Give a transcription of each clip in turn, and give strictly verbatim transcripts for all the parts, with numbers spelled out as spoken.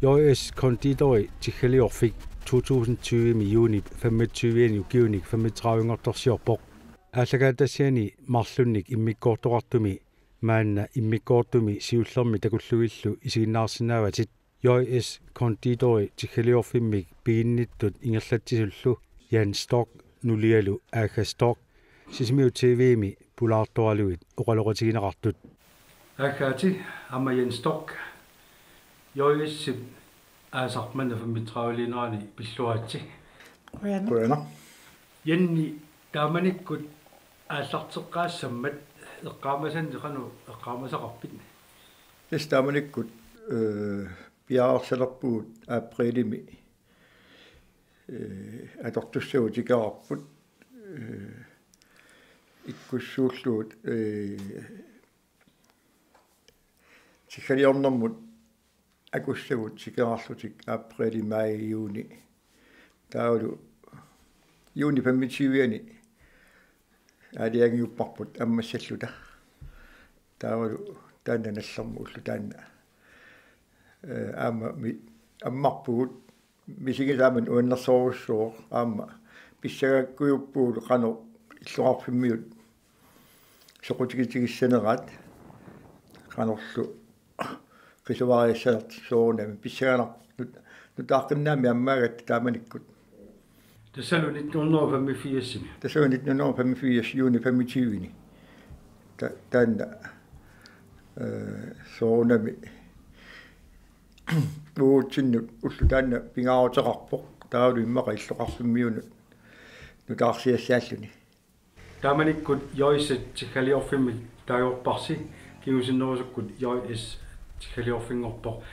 J S Konditori Tiggaliorfik to tusind tyve-mi juunip femogtyve-ani ukiunik femogtredive-nngortorsiorpoq. Aallakaatitassiani marlunnik immikkoortoqartumi maanna immikkoortumi siullermi takullugillu isiginnaarsinnaavatit. J S Konditori Tiggaliorfimmik piginnittut ingerlatsisullu Jan Storch nulialu Aagga Storch Sisimiut T V-mi pulaartoraluit oqaloqatigineqartut. Aagga Aati aamma Jan Storch, J S-ip aasaq manna femogtredive-liinerani pilluaritsi. Qujanaq. Qujanaq. Janni, taamanikkut aallarteqqaassammat eqqaamasannik qanoq eqqaamasaqarpit? Tassa taamanikkut, øh, piareersalerpugut aprilimi, øh, atortussagut tikeraarput, øh, ikkussuullugu, øh, tiggaliornermut akussagut tikeraarlutik aprili, maj, juuni. Taavalu juuni femogtyve-ani aalajangiupparput ammassalluta. Taavalu taanna nallermut ulloq taanna, øh, aamma mi-, ammarpugut, misigisaaman uannersorujussuuvoq, aamma pissagakkujuppugut qanoq illoqarfimmiut soqutigitigissaneraat, qanorlu qisuariassanertik soorunami pissaganarpoq nut-, nutaaqqinnaammi ammaagatta taamanikkut. Tassalu nitten hundrede og femogfirs-imi. Tassalu nitten hundrede og femogfirs juuni femogtyve-ni. Ta-, taanna, øh, soorunami uagutsinnut ulloq taanna pingaaruteqarpoq, taavalu immaqa illoqarfimmiunut nutaarsiassaalluni. Taamanikkut J S Tiggaliorfimmik taagorparsi, kingusinnerusukkut J S Tiggaliorfinngorpoq.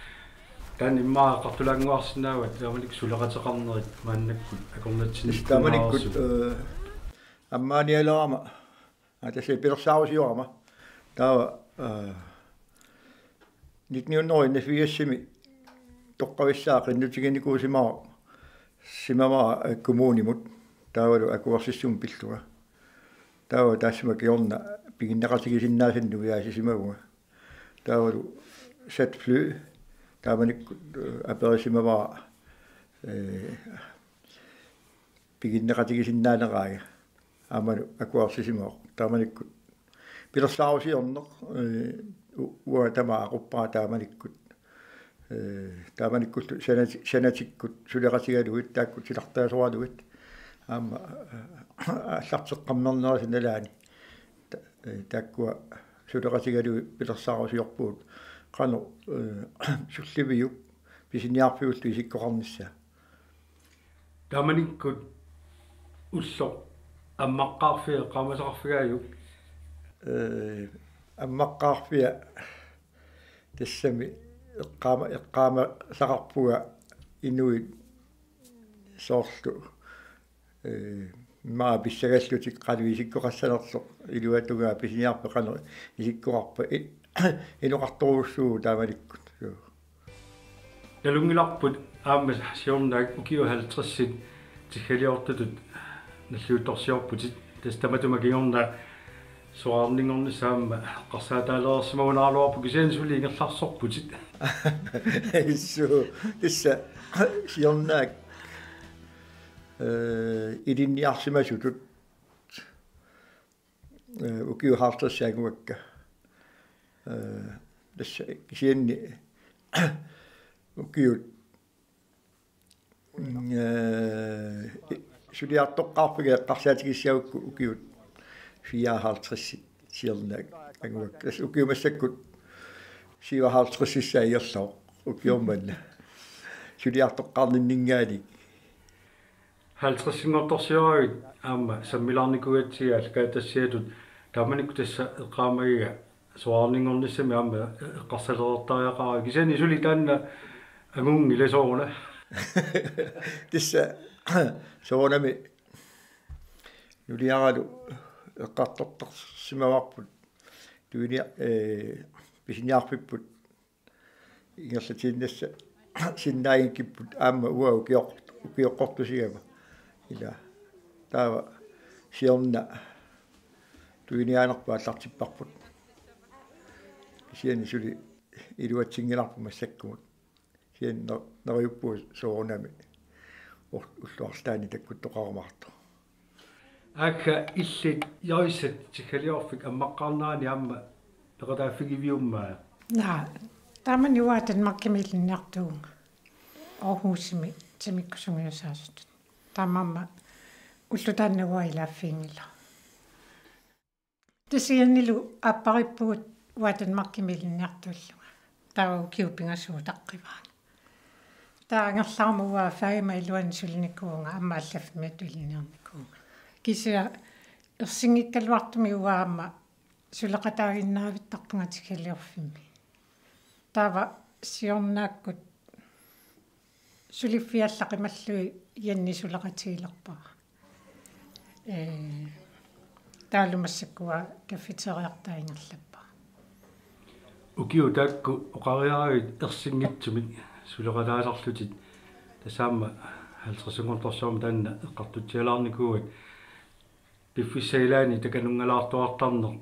Taanna immaqa eqqartulaannguarsinnaavat taamanikkut suleqateqarnerit maannakkut akornatsinni. Taamanikkut, øh, ammaanialerama, aa, tassa pilersaarusiorama. Taava, øh, nitten hundrede og enogfirs-imi toqqavissaa qinnutiginikuusimavara, simavara, øh, kommunimut. Taavalu akuersissummik pillunga. Taava taassuma kingorna piginneqatigisinnaasannik nuiaasisimavunga. Taavalu Z-Fly taamanikkut, øh, aperisimavara, øh, piginneqatigisinnaaneraanga. Aammalu akuersisimavoq. Taamanikkut pilersaarusiorneq, øh, u-, uanga tamaat aquppara taamanikkut. Øh, taamanikkullu sanati-, sanatikkut suleqatigalugit, taakkut titartaasoralugit. Aamma, øh, aallarteqqammernerisa nalaani. Ta-, øh, taakkua suleqatigalugit pilersaarusiorpugut. Qanoq, øh, sulliviup pisiniarfiullu isikkoqarnissaa. Taamanikkut ulloq ammaqqaarfia eqqaamasaqarfigaajuk? Øh, ammaqqaarfia tassami eqqaama-, eqqaamasaqarpunga inuit soorlu, øh, immaqa pissagallutik qanoq isikkoqassanersoq, iluatungaa pisiniarfik qanoq isikkoqarpa, i-, inoqartorujussuuvoq taamanikkut. Suu. Nalunngilarput aamma siornaak ukiut halvtredsit tiggaliortutut nalliuttorsiorputit. Tassa tamatuma kingorna soraarninngornissaq aamma eqqarsaataalereersimagunaraluarpoq, kisianni suli ingerlaarsorputit. Issuu, tassa siornaak, øh, ilinniarsimasutut, øh, ukiut halvtredsit anguakka. Øh, tassa kisianni ukiut, øh, suliartoqqaarfiga eqqarsaatigissagukku ukiut fireoghalvtredsit siornaak anguakka. Tassa ukiut massakkut syvoghalvtredsissaat ingerlavoq ukioq manna. Suliartoqqaarninninngaanniit. Halvtredsinngortorsioraavit aamma sammilaarnikuugatsigu aallakaatitassiatut, taamanikkut tassa eqqaamagiga soraarninngornissami aamma eqqarsalereertariaqarami, kisianni suli taanna angunngilaq, sooruna? Tassa soorunami nuliaralu eqqartortarsimavarput, tuinia-, øh, pisiniarfipput ingerlatiinnassasinnaanngikkipput aamma uanga ukioq-, ukioqqortusigama. Ila taava siorna tuiniaanerput aallartipparput. Kisianni suli iluatsinngilarput massakkumut. Kisianni neriuppugut soorunami ul-, ullut arlaanni takkuttoqarumaartoq. Aagga, illit Joyce Tiggaliorfik ammaqqaarnerani aamma peqataaffigiviuk? Naa, taamani uanga Danmarkimi ilinniartuuvunga. Aarhusimi timikkut sungiusaasutut. Taamaammat ulloq taanna uanga ilaaffiginngilara. Kisiannili aappariippugut uanga Danmarkimi ilinniartuullunga. Taava ukiut pingasut utaqqivaannga. Taava angerlarama uanga fagima iluani sulinikuuvunga, aamma allaffimmiittut ilinniarnikuuvunga. Kisianni ersinngikkaluartumik uanga aamma suleqataaginnaavittarpunga Tiggaliorfimmi. Taava siornaakkut suliffiallaqimallugit Jenni suleqatigilerpara. Ee, taavalu massakkut uanga cafeteriartaa ingerlappara. Ukiut taakku oqariaravit ersinngitsumik suleqataasarlutit, tassa aamma halvtredsinngortorsuarmik taanna eqqartutsialaarnikuugat. Piffissap ilaani takanunngalaartuartarneq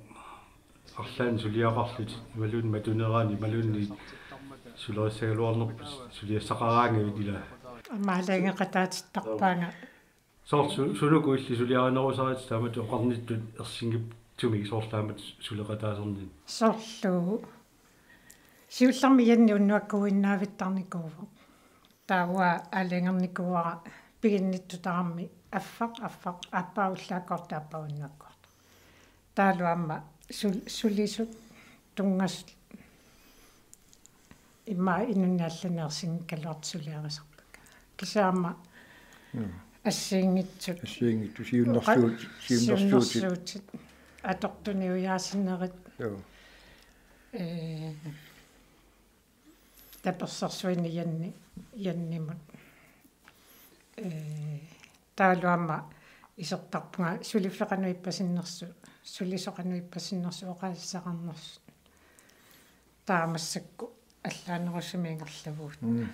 arlaannik suliaqarlutit imaluunniit matunerani imaluunniit sulerissagaluarnerput suliassaqaraangavit, ilaa? Aamma aalajangeqataatittarpaanga. Soorlu su-, sunuku illit suliarinerusaritsi taamatut oqarnittut ersinngitsumik soorlu taamatut suleqataasarninni? Soorlu siullermik Jenni unnuakkuuinnavittarnikuuvoq. Taava uanga aalajangernikuuara piginnittut tamarmik affaq, affaq, aappaa ullaakkoortoq, aappaa unnuakkoortoq. Taavalu aamma sul-, sulisut tunngasut immaqa inunnik allannik ersinngikkaluartut suliarisarpakka. Kisianni aamma Mm. assigiinngitsut. Assigiinngitsut, siunnersuut-, siunnersuutit. Siunnersuutit. Atortunik ujaasinerit. Joo. Ee, tapersersuineq Jenni-, Jennimut. Ee, taavalu aamma isertarpunga suliffeqarneq ippasinnersoq, sulisoqarneq ippasinnersoq oqaaseqarnersoq. Taava massakkut allaanerusumik ingerlavugut. Mm.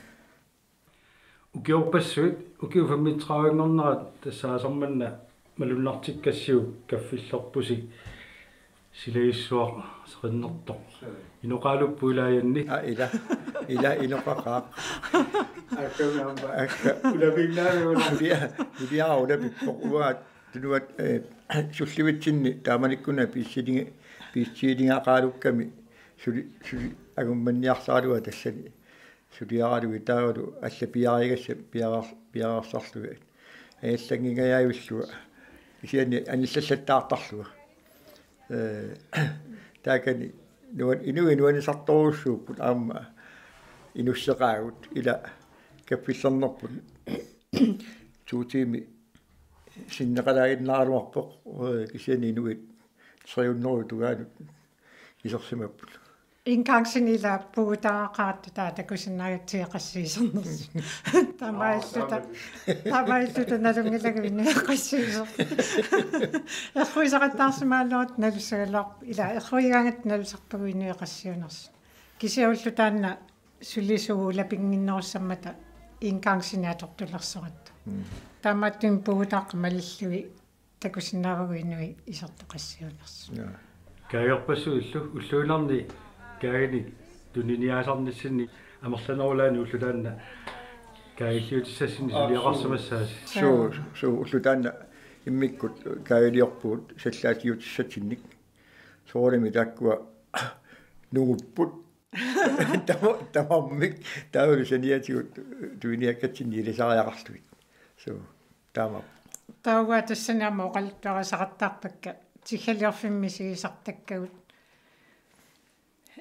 Ukiorpassuit, ukiut femogtredive-nngornerat tassaasarmanna malunnartikkassiuk kaffillerpusi silagissuaq seqinnertoq. Inoqaaluppoq ilaa, Jenni? Aa, ila. Ila inoqaqaaq. Akka. Ulapinnaaruuna. Ulia-, uliara ulapippoq uanga tunuat, eh, sullivitsinni taamanikkut piissilingi-, piissilinngaqaalukkami suli-, suli angummanniarsaraluarlunga tassani. Suliaralugit taavalu allat piareersassat piareer-, piareersarlugit. Ajallanngingajaavillunga. Kisianni anillallattaartarlunga. Ee, taakani nuan-, inuit nuannisartorujussuupput aamma inusseqaagut, ila kaffillernerput. To timer sinneqalaaginnaraluarpoq, ee, kisianni inuit tre hundrede tungaanut isersimapput. Engangsini ila puutaaqaat taava takusinnaagatsigit qassiisernersut. Taamaalilluta, taamaalilluta nalunngilagut inuit qassiiserput. Erruisaqattaarsimagaluarutta nalussagaluarput, ila erruigaangatta nalusarpagut inuit qassiunersut. Kisianni ulloq taanna sulisugut ulapinnginnerussammata engangsini atortulersoratta. Mm. Taamaattumik puutaaqat malillugit takusinnaavagut inuit isertut qassiunersut. Jaa. Kaagerpassuillu ulluinnarni kaaginik tuniniaasarnissinni amerlanerulaani ulloq taanna kaagilliutissassinnik suliaqarsimassaasi. Suu, suu, ulloq taanna immikkut kaagiliorpugut sallaatigiutissatsinnik. Soorunami taakkua nungupput. Tama-, tamarmik taavalu saniatigut tuniniakkatsinni ilisariaqarlugit. Suu. Taama. Taava tassani aamma oqaluttuarisaqattaarpakka Tiggaliorfimmi misigisartakkagut.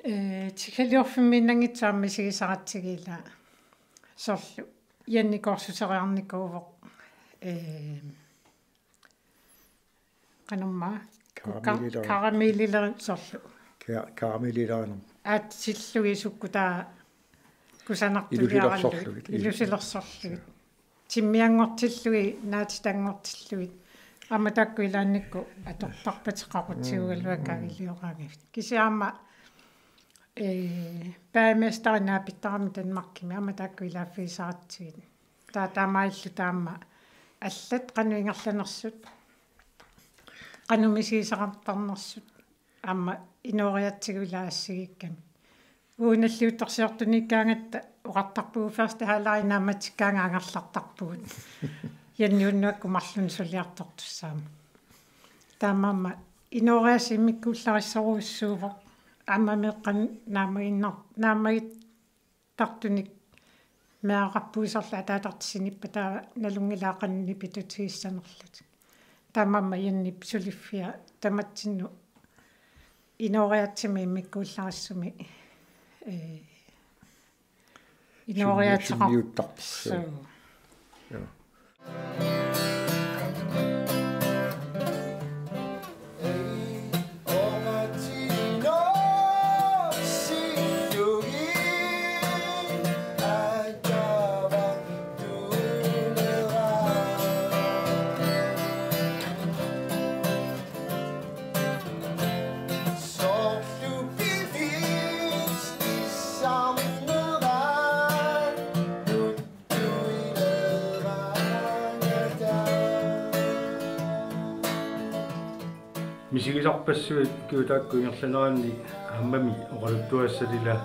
Ee, Tiggaliorfimmiinnanngitsoq aamma misigisaratsigit, ila soorlu Jenni kursuseriarnikuuvoq. Ee, qanormaa? Ka-, karameliler-, karameliler-, soorlu. Ka-, karamelilernermut. Aatsillugit sukkut taava kusanartuliaralugit. Ilusilersorlugit. Ilusilersorlugit. Timmianngortillugit, naatitanngortillugit. Aamma taakku ilaannikkut atortarpatit qaqutigugaluakka agilioraangavit. Kisianni aamma, ee, bagermesteri naapittarami Danmarkimi, aamma taakku ilaaffigisaratsigit. Taava taamaalilluta aamma allat qanoq ingerlanersut, qanoq misigisaqartarnersut, aamma inooriatsigut ila assigiikkamik. Uunalliuttorsiortuniikkaangatta oqartarpugut første halvleg naammatsikkaangat angerlartarpugut. Janni unnuakkut marlunnik suliartortussaammat. Taamaammat inooriaaseq immikkuullarissorujussuuvoq. Aamma meeqqanut naammaginnar-, naammagittartunik meeraqarpugut, soorlu ataatartut sinippata nalunngilaat qanoq nipitutigissanerlutik. Taamaammat Jannip suliffia tamatsinnut inooriaatsimi immikkuullarissumi, ee, inooriaatsaqar-, sunniuttarpoq. Suu. Joo. Misigisarpassuit ukiut taakku ingerlaneranni aammami oqaluttuassat ila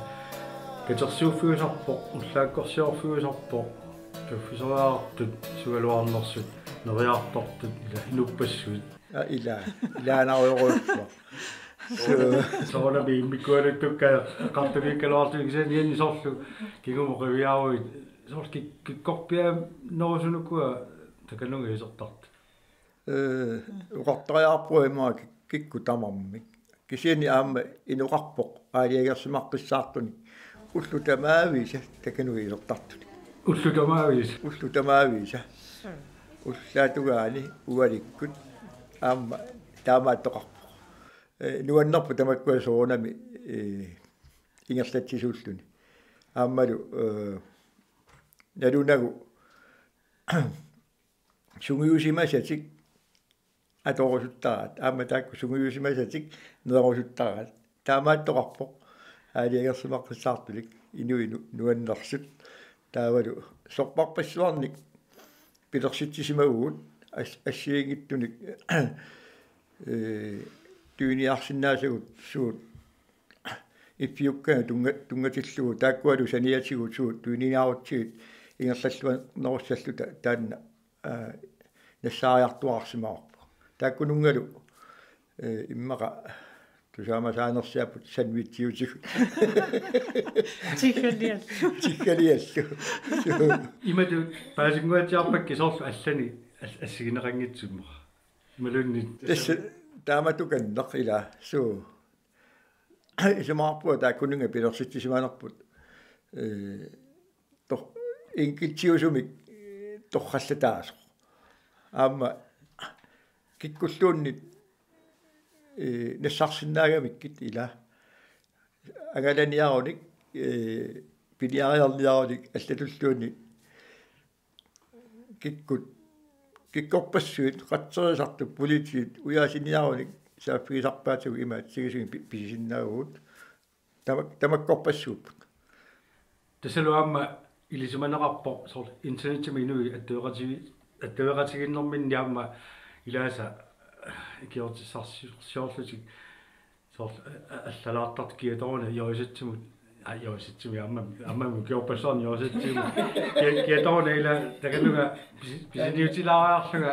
katersuuffiusarpoq, ullaakkorsiorfiusarpoq, kaffisoriartut, sugaluarnersut, neriartortut, ila inuppassuit. Aa, ila, ilaanarujorujussuaq. Soorunami immikkualuttukka eqqartugiikkaluarlutik, kisianni Janni soorlu kingumut qiviaruit, soorlu kik-, kikkorpiaannerusunukua takanunga isertartut. Ee, oqartariaqarpunga imaak kik-, kikkut tamarmik. Kisianni aamma inoqarpoq aalajangersimaqqissaartunik ullut tamaavisa takanunga isertartunik. Ullut tamaavisa? Ullut tamaavisa. Ullaatungaani ualikkut aamma taamaattoqarpoq. Ee, nuannerpoq tamakkua soorunami, ee, ingerlatsisuulluni. Aammalu, ee, nalunagu sungiusimasatik atorusuttaraat, aamma taakku sungiusimasatik nerusuttaraat. Taamaattoqarpoq aalajangersimaqqissaartunik inuit nu-, nuannersut. Taavalu sorpassuarnik pilersitsisimavugut as-, assigiinngitsunik, ee, tuniniarsinnaasagut suut iffiukkaangat tunnga-, tunngatillugu taakkualu saniatigut suut tuniniarutsigit ingerlalluarnerussalluta taanna, aa, nassaariartuaarsimavarput. Taakkununngalu, ee, immaqa tusaamasaanersiapput sandwichiutigut. Tiggaliallu. Tiggaliallu. Imatut paasinnguatsiarpakka soorlu allani as-, assigineqanngitsumik. Imaluunniit. Tassa taamatukanneq ila suu. Isumaqarpunga taakkununnga pilersitsisimanerput, ee, tor-, inkittiusumik, ee, torrallataasoq. Aamma kikkulluunniit, ee, nassarsinnaagamikkit ila angalaniarunik, ee, piniariarniarunik allatulluunniit kikkut, kikkorpassuit, qatserisartut, politiit, ujaasiniarunik saaffigisarpaatigut ima assigisumik pi-, pisisinnaavugut. Tamak-, tamakkorpassuupput. Tassalu aamma ilisimaneqarpoq soorlu internetimi inuit attaveqatigi-, attaveqatigiinnerminni aamma ilaasa ikiortissarsiorlutik. Soorlu, a-, a-, allalaartartut kiatoruna Jorisatsimut, aa, Jorisatsimut aamma, aamma ukiorpassuarni Jorisatsimut. Kia-, kiatoruna ila takanunga pisi-, pisiniutilaariarlunga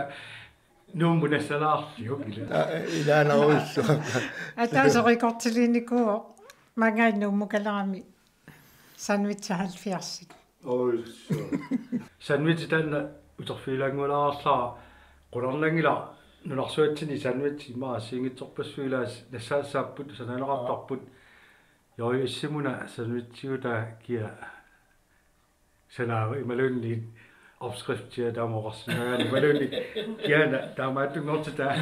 Nuummut nassalaarlugu ila. Aa, ilaanarujussuaq. Ataaseq rekordilinikuuvoq maanngaanniit Nuummukalerami sandwich halvfjerdsit. Oj, så. Sandwich taanna uterfigilaanngualaarlara, qularnanngilaq nunarsuatsinni sandwich immaqa assigiinngitsorpassuit ilaasa nassaassaapput, sananeqartarput. Jorisatsimuna sandwichiutaa kia sanaava imaluunniit opskriftia taama oqarsinnaagaanni imaluunniit kiana taamaattunngortitaa.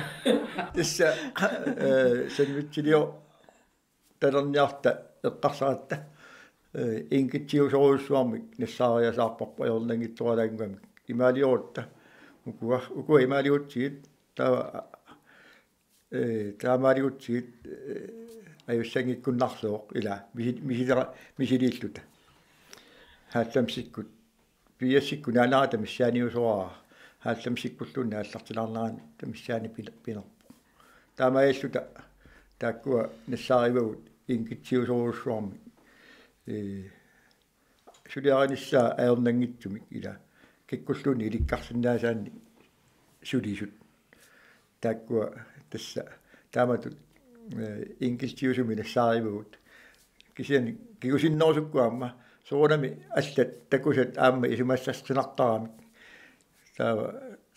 Tassa, ee, sandwichiliortalerniarta eqqarsaratta, ee, inkittiusorujussuarmik nassaariasaarparput ajornanngitsoralaannguamik. Imaaliorutta. Ukua, ukua imaaligutsigit taava, ee, taamaaligutsigit, ee, ajussanngikkunnarlugu ila misi-, misilera-, misiliilluta. Halvfemsikkut, firsikkut naanarata missaaniusoraara, halvfemsikkulluunniit aallartilaarnerata missaani pil-, pinerpoq. Taamaalilluta taakkua nassaarivagut inkittiusorujussuarmik. ee, suliarinissaa ajornanngitsumik ila kikkulluunniit ilikkarsinnaasaannik sulisut. Taakkua tassa taamatut, ee, enkeltiusumik nassaarivagut. Kisianni kingusinnerusukkut aamma soorunami allat takusat aamma isumassarsinartaramik. Taava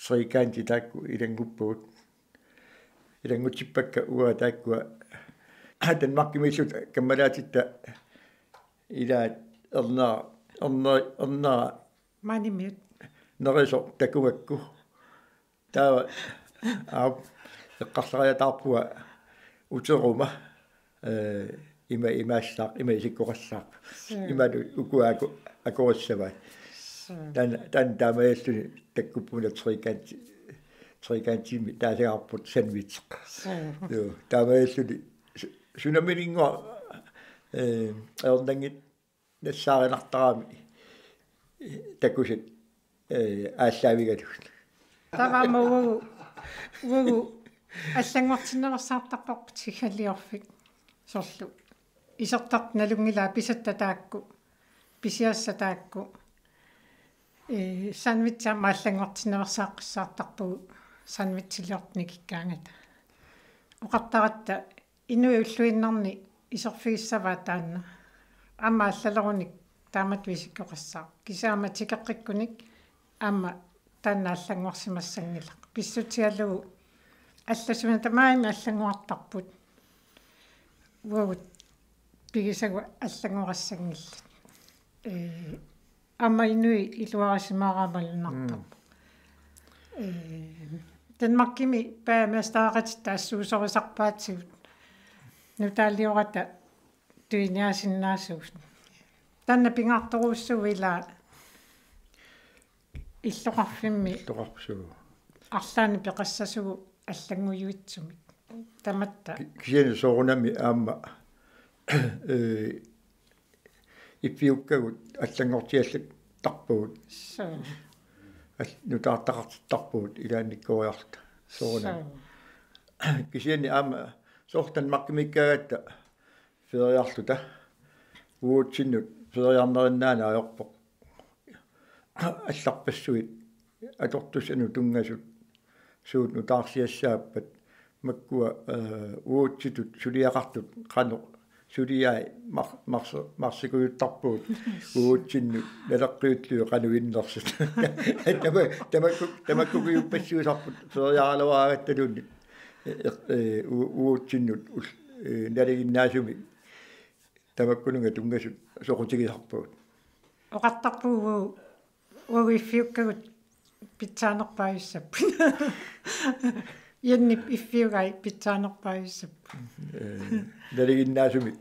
trekanti taakku ilannguppagut. Ilanngutsippakka uanga taakkua Danmarkimiilluta kammalaatitta ilaat ernera, ernera, ernera Manimiut. Nerisoq takugakku. Taava aap eqqarsariataarpunga uteruma, ee, ima imaassaaq, ima isikkoqassaaq. Suu. Imalu ukua aku-, akorissavaat. Suu. Taanna, taanna taamaalilluni takkuppunga trekanti, trekantimik taasagarput sandwich. Suu. Joo, taamaalilluni su-, sunamininnguaq, ee, ajornanngitsoq nassaarinartarami takusat, ee, aallaavigalugit. Taava aamma uagut, uagut allanngortinneqartarparput tiggaliorfik soorlu. Isertartut nalunngilaat pisatta taakku, pisiassat taakku. Ee, sandwich aamma allanngortinneqartarpugut sandwichiliortut nikikkaangata. Oqartaratta inuit ulluinnarni iserfigissavaat taanna. Aamma allalerunik taamatut isikkoqassaaq. Kisianni aamma tikeqqikkunik aamma taanna allanngorsimassanngilaq. Pissutigalugu allat suna tamarmik allanngortarput. Uagut pigisagut allanngorassanngillat. Ee, aamma inuit iluarisimaaramalunnartarput. Mm. Ee, Danmarkimi bagermesteraqatitta assuusorisarpaatigut nutaaliorata tuiniaasinnaasugut. Taanna pingaartorujussuuvoq ila illoqarfimmi Illoqarfissuuvoq. Arlaannik peqassasugut allanngujuitsumik. Tamatta. Ki-, kisianni soorunami aamma, ee, iffiukkagut allanngortigallattarpagut. Suu. Al-, nutaartaqartittarpagut ilaannikkooriarluta. Soorunami. Suu. Kisianni aamma soorlu Danmarkimiikkaangatta feriarluta uatsinnut feriarnerinnaaneq ajorpoq. Allarpassuit atortussat tunngasut suut nutaarsiassaappat makkua, ee, uatsitut suliaqartut qanoq suliai mar-, mars-, marsikujuttarpugut uatsinnut naleqqiullugit qanoq innersut. Tama-, tamakku-, tamakkukujuppassuusarput feriaraluaraangattaluunniit, ee, ee, u-, uatsinnut ul-, ee, nalinginnaasumik tamakkununnga tunngasut soqutigisarpagut. Oqartarpugut uagut iffiukkagut pitsaanerpaajussapput. Jennip iffiugai pitsaanerpaajussapput. Ee, nalinginnaasumik.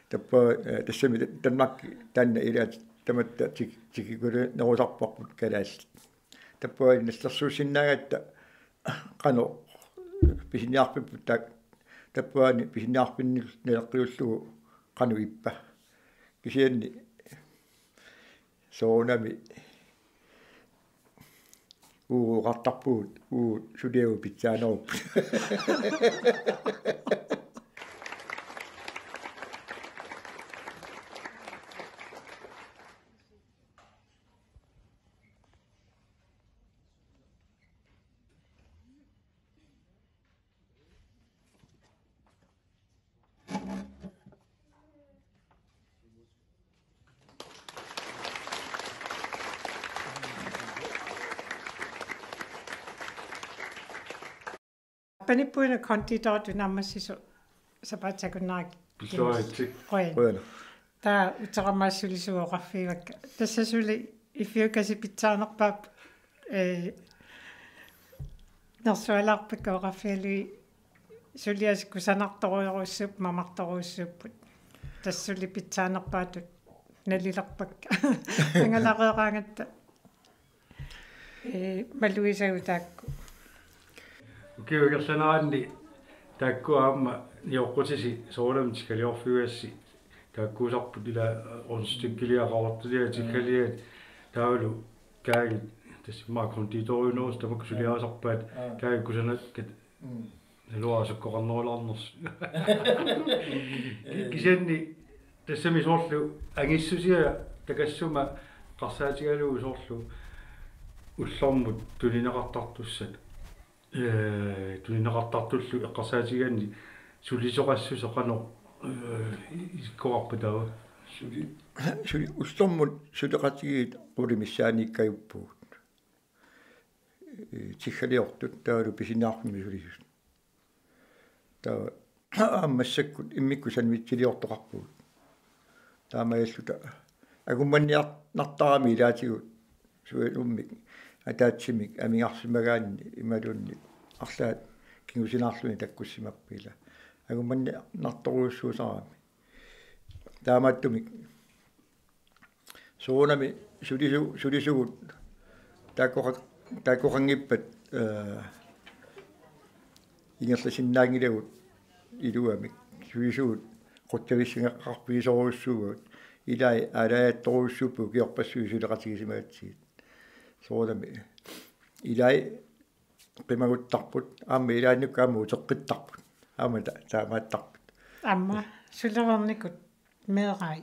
Tappaa, ee, tassami Danmark taanna ilaat tamatta tik-, tikikkulinerusarparput kalaallit. Tappavani nallersuussinnaagatta qanoq pisiniarfipput taak-, tappavani pisiniarfinni naleqqiullugu qanoq ippa. Kisianni soorunami uagut oqartarpugut uagut suliagut pitsaanerupput. Panippuina konditor tunammassiso sapaatip akunnerani. Pissoriatsi. Qujan. Qujan. Taava uteramaassulisuuvoq oqarfigivakka. Tassa suli iffiukasi pitsaanerpaap, ee, nersualaarpakka oqarfigalugit suliasi kusanartorujorujussuupput, mamartorujussuupput. Tassa suli pitsaanerpaatut nalilerpakka. Angalareeraangatta. Ee, malugisagut taakku. Ukiup ingerlanerani taakku aamma nioqqutisi soorunami tiggaliorfiugassi taakkuusarput ila rundstykkeliat, qavartuliat, tiggaliat taavalu kaagit tassa immaqa konditoriunerusut tamakku suliarisarpaat. Aa. Kaagit kusanakkat. Mm. Naluara sukkoqarnerulaarnersut. Ki-, kisianni Tassami soorlu angissusia takassuma eqqarsaatigalugu soorlu ullormut tunineqartartussat. Ee, tunineqartartullu eqqarsaatigigaanni sulisoqassuseq qanoq, ee, i-, isikkoqarpa taava? Suli-, suli-, ullormut suleqatigiit qulit missaaniikkajuppugut. Ee, tiggaliortut taavalu pisiniarfimmi sulisut. Taava aamma massakkut immikkut sandwichiliortoqarpugut. Taamaalilluta angummanniarnartarami ilaatigut sualummik ataatsimik amigarsimagaanni imaluunniit arlaat kingusinaarluni takkussimapput ila. Angummanniarnartorujussuusarami. Taamaattumik soorunami sulisu-, sulisugut taakkoqa-, taakkoqanngippat, ee, ingerlasinnaanngilagut iluamik. Sulisugut qutsavissangeqarfigisorujussuuvugut. Ilai aalaajattorujussuupput ukiorpassuit suleqatigisimagatsigit. Soorunami ilai qimaguttarput, aamma ilaannikkut aamma uteqqittarput. Aamma ta-, taamaattarput. Aamma sulereernikut meerai,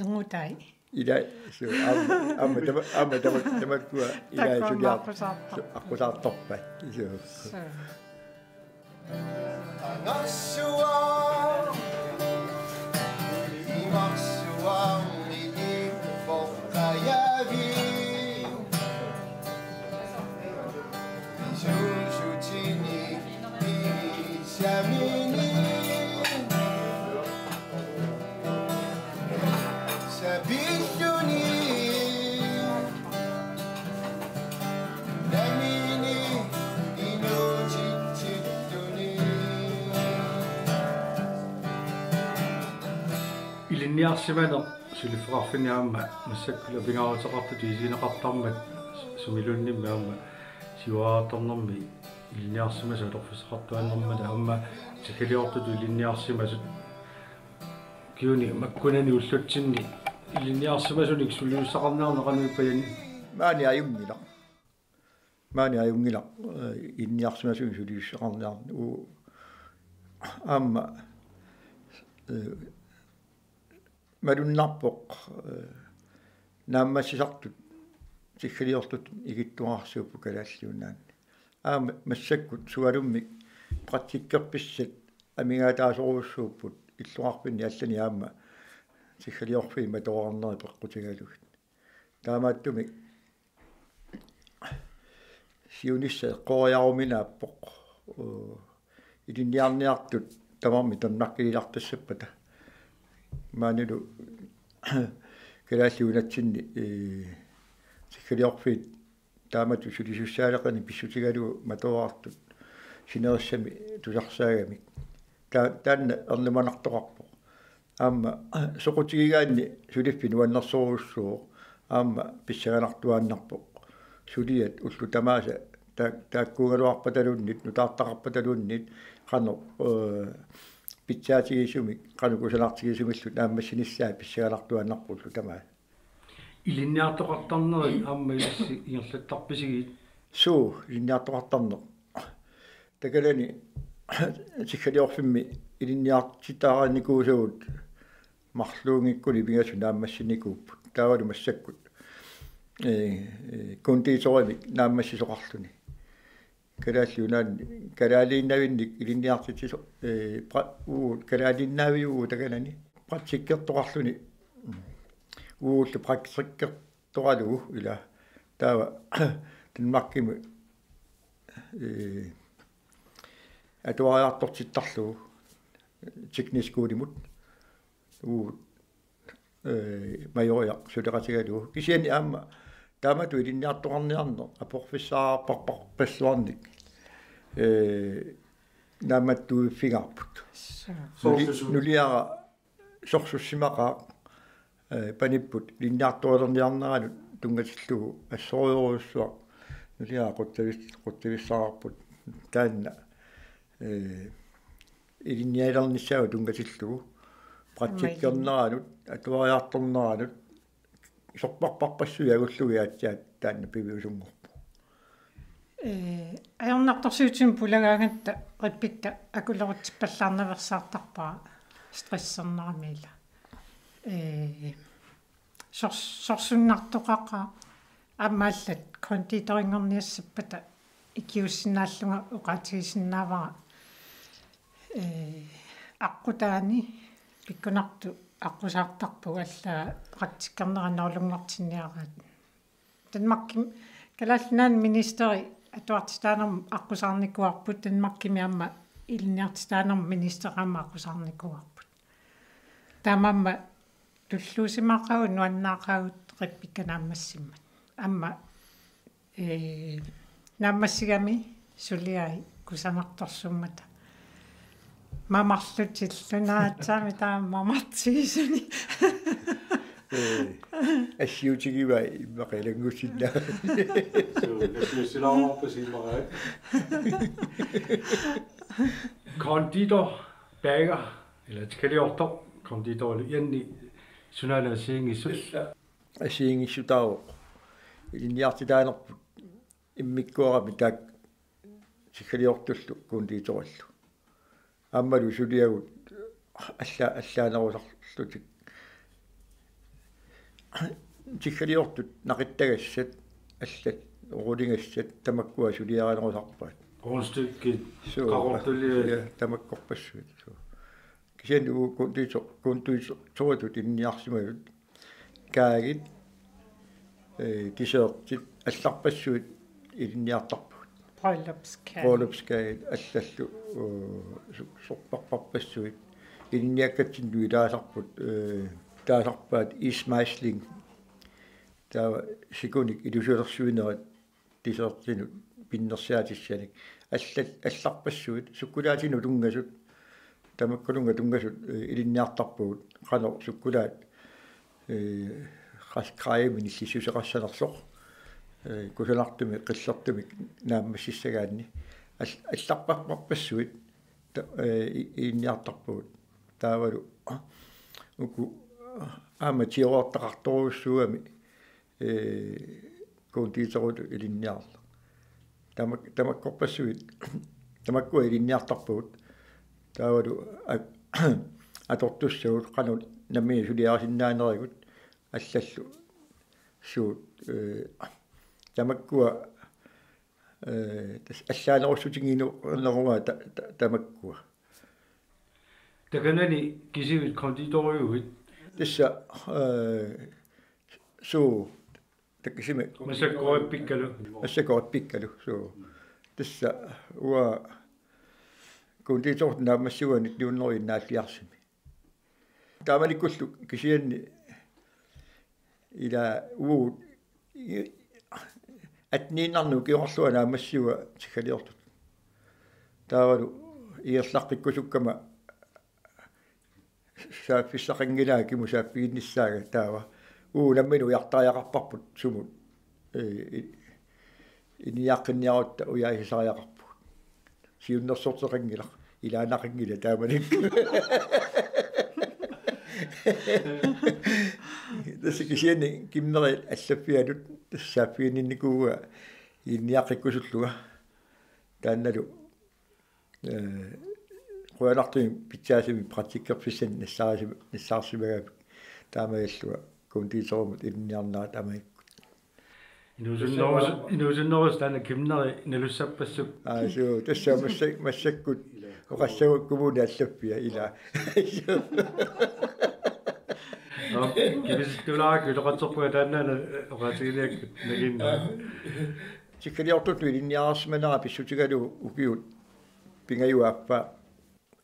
erngutai. Ila, suu, aamma, aamma tama-, aamma tama-, tamakkua ilai takuanna suliar-, aqqusaartarput. Aqqusaartarpai. Suu. Suu. Angassua, imarsuarmi ippoqqajavi. Pisuusutini pigisamini. Sapilluni. Namini inuutitsittuni. Ilinniarsimaneq suliffeqarfinni aamma massakkut pingaaruteqartutut isigineqartarmat sumiluunniimmi aamma siuariartornermi ilinniarsimasut atorfissaqartuaannarmata aamma tiggaliortutut ilinniarsimasut. Ukiuni makkunani ullutsinni ilinniarsimasunik suliussaqarniarneq qanoq ippa, Jan? Maani ajunngilaq. Maani ajunngilaq, ee, ilinniarsimasunik suliussaqarniarneq. Uu, aamma, ee, malunnarpoq, ee, naammassisartut tiggaliortutut ikittuararsuupput Kalaallit Nunaanni. Aamma massakkut sualummik praktikkerpissat amigaataasorujussuupput illoqarfinni allani aamma tiggaliorfiit matoorarnerit peqqutigalugit. Taamaattumik siunissaq eqqoriaruminaappoq. Uu, ilinniarniartut tamarmik Danmarkililartassappata. Maanilu Kalaallit Nunatsinni, ee, tiggaliorfiit taamatut sulisussaaleqineq pissutigalugu matoorartut sinerissami tusarsaagamik. Ta-, taanna ernumanartoqarpoq. Aamma soqutigigaanni suliffik nuannersorujussuuvoq. Aamma pissanganartuaannarpoq. Suliat ullut tamaasa ta-, taakkuugaluarpataluunniit, nutaartaqarpataluunniit, qanoq, ee, pitsaatigisumik, qanoq kusanartigisumillu naammassinissaat pissanganartuaannarpoq ullut tamaasa. Ilinniartoqartarnerit aamma ilissi ingerlattarpisigit? Suu, ilinniartoqartarneq. Takanani tiggaliorfimmi ilinniartitaarinikuusagut marluunngikkunik pingasut naammassinikuupput. Taavalu massakkut, ee, ee, konditorimik naammassisoqarluni. Kalaallit Nunaanni, kalaaliinnavinnik ilinniartitsiso-, ee, pra-, uu, kalaaliinnaaviuvoq takanani. Praktikkertoqarluni. Uullu praktikkertoqalugu ila. Taava Danmarkimi, ee, atuariartortittarlugu teknisk skolimut. Uu, ee, majoriaq suleqatigalugu. Kisianni aamma taamatut ilinniartoqarniarneq aporfissaqarparpassuarnik, ee, naammattuiffigaarput. Suu. Nuli-, sorsusumik. Nuliara sorsussimaqaaq, ee, panipput ilinniartorilerniarneranut tunngatillugu assorujorujussuaq nuliara qutsavis-, qutsavissaqarput taanna, ee, ilinnialernissaanut tunngatillugu praktikkerneranut, atuariartorneranut, sorparparpassuit agullugit aatsaat taanna piviusunngorpoq. Ee, ajornartorsiutinik pulagaangatta Rebekka akulerutsippallaarnaveersaartarpara stressernerami ila. Ee, sors-, sorsunnartoqaqaaq aamma allat konditoriunngorniassappata ikiuussinnaallunga oqaatigisinnaavara, ee, aqqutaani pikkunartut aqqusaartarput allaat praktikkerneranut nalunngortinniaraat. Danmarkimi Kalaallit Nunaanni ministeri atuartitaanermut aqqusaarnikuuarput, Danmarkimi aamma ilinniartitaanermut ministeri aamma aqqusaarnikuuarput. Taamaammat tulluusimaqagut nuannaaqagut qippikka naammassimmat. Aamma, ee, naammassigami suliai kusanartorsuummata. Mamarlutillu naatsaami taama mamartigisuni. Ee, assiutigivai immaqa ilanngussinnaa. Suu, nassiussilaarumaarpasi immaqa. Konditor, bager, eller tiggaliortoq konditorilu, Janni, sunaana assigiinngissut? Assigiinngissutaavoq ilinniartitaanerput immikkoorami taakku tiggaliortullu konditorillu. Aammalu suliagut alla-, allaanerusarlutik. Tiggaliortut naqittagassat, allat oruligassat, tamakkua suliarinerusarpaat. Rundstykkit, suu, qaqortuliat. Ja, tamakkorpassuit, suu. Kisianni uagut kondito-, konditoritut ilinniarsimasut kaagit, ee, dessertit allarpassuit ilinniartarpagut. Bryllupskage. Bryllupskagit allallu, ee, su-, sorpassuit. Ilinniakkatsinnut ilaasarput, ee, taasarpaat ismeisling. Taava sikunik ilusilersuinerit dessertinut pinnersaatissanik. Allat-, allarpassuit, sukkulaatinut tunngasut, tamakkununnga tunngasut, ee, ilinniartarpagut, qanoq sukkulaat, ee, qas-, qaajami nillissuseqassanersoq, ee, kusanartumik, qillertumik naammassissagaanni. Al-, allarpassuit, ta-, ee, i-, ilinniartarpagut. Taavalu, uku, aamma tigoortaqartorujussuugami, ee, konditoritut ilinniarlutik. Tamak-, tamakkorpassuit, tamakkua ilinniartarpagut. Taavalu a-, atortussagut qanoq nammineq suliarisinnaanerigut allallu suut, ee, tamakkua, ee, tassa allaanerussutigineruaat ta-, ta-, tamakkua. Takanani kisivit konditoriuit? Tassa, ee, suu, takkisimi. Massakkorpialu. Massakkorpialu, suu. Tassa uanga konditoritut naammassivunga nitten hundrede enoghalvfjerdsimi. Taamanikkullu kisianni ila uagut i-, atteniinnarnik ukioqarlunga naammassivunga tiggaliortut. Taavalu ingerlaqqikkusukkama saaffissaqanngilanga kimut saaffiginnissaanga taava. Uagut nammineq ujartariaqarparput sumut, ee, i-, ilinniaqqinniarutta ujaasisariaqarpugut. Siunnersorteqanngilaq, ilaanaqanngilaq taamanikkut. Tassa kisianni Kimneri allaffianut tassa saaffiginninnikuuvunga ilinniaqqikkusullunga. Taannalu, ee, qujanartumik pitsaasumik praktikkerfissanik nassaarisi-, nassaarsimagami. Taamaalillunga konditorimut ilinniarnera taamanikkut. Inuusunnerus-, inuusunnerusut taanna Kimneri nalussappassuupput. Aa, suu, tassa massa-, massakkut oqassagut kommuni allaffia ila. Nå, kivisittuulaarakkit utoqqatserpunga taannaana oqaatiginiakkit nakinnera. Tiggaliortutut ilinniarsimanera pissutigalugu ukiut pingajuat affaa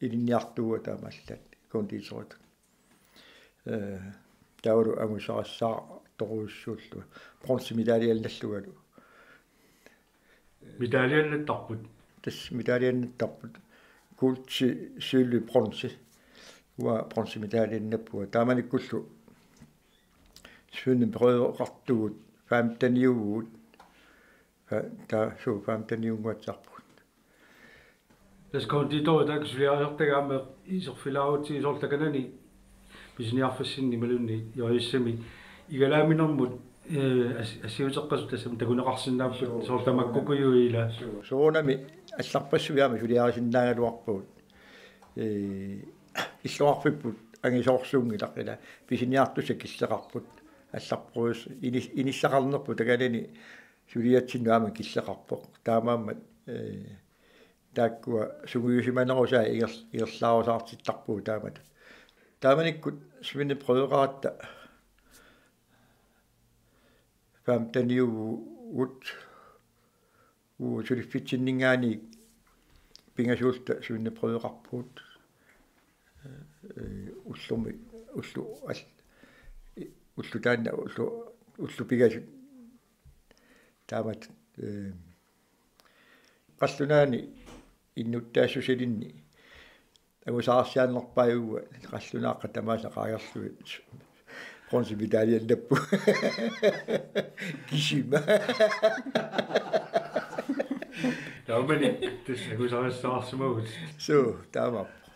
ilinniartuuvugut taamaallaat konditoritut. Ee, taavalu angusarissaartorujussuullunga. Bronzemedaljenallugalu. Medaljenattarput? Tassa medaljenattarput. Guldti, sølvi, bronzi. Uanga bronzemedaljenappunga. Taamanikkullu svendeprøveqartugut femteniuvugut. Fa-, ta-, suu, femteniunnguatsiarpugut. Tassa konditori taakku suliariartagaat aamma iserfilaarutsigu soorlu takanani pisiniarfissinni imaluunniit Joycemi igalaaminermut, ee, as-, assiuteqqasut tassami takuneqarsinnaapput. Suu. Soorlu tamakkukujuit ila. Suu. Soorunami allarpassuit aamma suliarisinnaagaluarpagut. Ee, illoqarfipput angisoorsuunngilaq ila pisiniartussat killeqarput allarporus ini-, inissaqarnerput takanani suliatsinnut aamma killeqarpoq. Taamaammat, eh, taakkua sungiusimanerusaat inger-, ingerlaarusaartittarpugut taamatut. Taamanikkut Svendep prøveqaratta femteniuvugut, uu, suliffitsinninngaanniit pingasuulluta Svendep prøveqarpugut. Eh, ullumi, ullu-, al-, ulloq taanna, ullu-, ullut pingasut. Taamatut, eh, qallunaani innuttaassusilinni angusaarsiaannarpaajugut, qallunaaqqat tamaasa qaangerlugit bronzemedalje nappugut. Kisima. Taamani tassa angusarissaarsimavugut. Suu, taamaappoq.